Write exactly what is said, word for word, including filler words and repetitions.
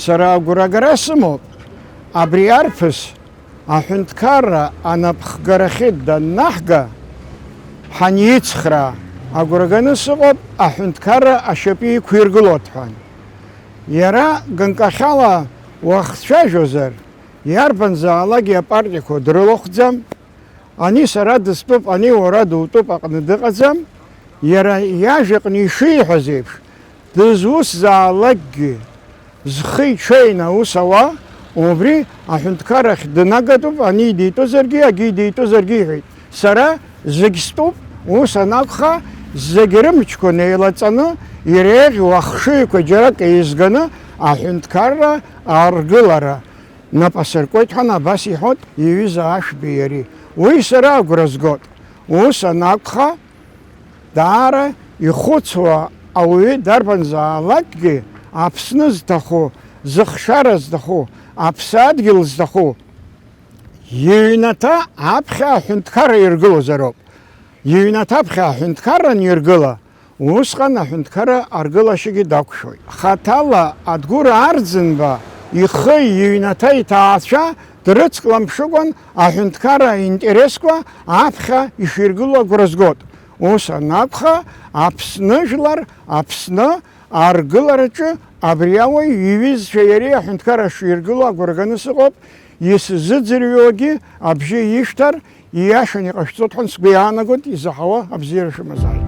Сара агәрагара сымоуп, абри арԥыс аҳәынҭқарра анапхгарахьы даннаҳга, ҳаницхраа, агәра ганы сыҟоуп, аҳәынҭқарра ашьапы иқәиргылоит ҳәа. Иара ганкахьала уахцәажәозар, иарбанзаалакгьы апартиақәа дрылахәӡам, ани сара дыстәуп, ани уара дутәуп аҟны дыҟаӡам, иара иажәаҟны ишиҳәаз еиԥш, дызусзаалакгьы зхы иҽеины аус ауа, убри аҳәынҭқаррахь днагатәуп, ани дитәызаргьы, агьи дитәызаргьы иҳәеит. Сара зегь стәуп, ус анакәха, зегь рымчқәа неилаҵаны, иреиӷьу ахшыҩқәа џьарак еизганы аҳәынҭқарра аргылара нап асыркуеит ҳәа абас иҳәоит иҩыза Ашәбеи иареи. Уи сара агәра згоит. Ус анакәха, даара ихәыцуа ауаҩы дарбанзаалакгьы, Аԥсны зҭаху, зыхшара зҭаху, аԥсадгьыл зҭаху, иҩнаҭа аԥхьа аҳәынҭқарра иргылозароуп. Иҩнаҭа аԥхьа аҳәынҭқарра аниргыла, усҟан аҳәынҭқарра аргылашьагьы дақәшәоит. Хаҭала Адгәыр Арӡынба ихы, иҩнаҭа, иҭаацәа дрыцкламԥшыкәан аҳәынҭқарра аинтересқәа аԥхьа иширгыло агәра згоит. Ус анакәха, Аԥсны жәлар, Аԥсны аргылараҿы абри ауаҩ иҩызцәа иареи аҳәынҭқарра ширгыло агәра ганы сыҟоуп, исзыӡырҩуагьы абжьы ишәҭар, ииашаны иҟашәҵоит ҳәа сгәы иаанагоит, изаҳауа абзиара шәымазааит.